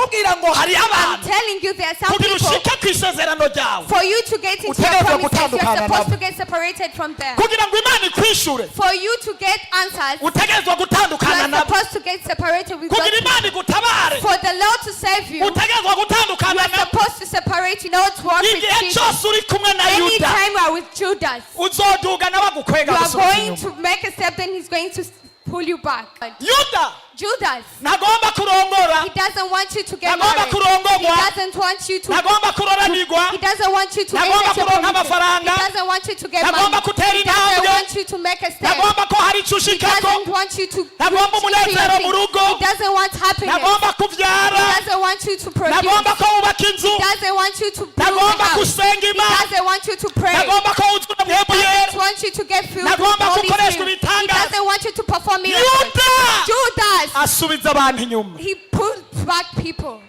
Ndakubwira ngo hariho I'm abantu telling you, there are some kugira people. ushike ku isezerano ryawe For you to get into your utegerezwa promises, you're gutandukana supposed nabo. To get separated from them. Kugira ngo Imana ikwishure For you to get answers, utegerezwa you gutandukana are nabo. supposed to get separated with Kugira God. Imana igutabare For the Lord to save you, you utegerezwa gutandukana are nabo. Supposed to separate, you not work with Igihe people. Cyose uri kumwe na Yuda Anytime you are with Judas, uzoduga nawe agukwega you are gusubiza going inyuma. To make a step, then he's going to pull you back. Yuda Judas, ntagomba kurongora. He doesn't want you to get Ntagomba married. He kurongorwa. Doesn't want you to. Ntagomba kuroranirwa. He doesn't want you to Ntagomba enter your kuronka promises. amafaranga. He doesn't want you to get Ntagomba money. gutera He doesn't intambwe. Want you to make a step. Ntagomba ko hari icyo He ushikako. Doesn't want you to Ntagomba reach into your umunezero mu thing. rugo. He doesn't want happiness. Ntagomba kubyara. He doesn't want you to produce. Ntagomba ko wubaka inzu. He doesn't want you to build a Ntagomba house. Gusenga He Imana. Doesn't want you to pray. Ntagomba ko wuzura He Mpwemu Yera. Doesn't want you to get filled with Ntagomba Holy gukoreshwa Spirit. He ibitangaza. Doesn't want you to perform miracles. Yuda Judas, asubiza abantu inyuma. He pulled back people.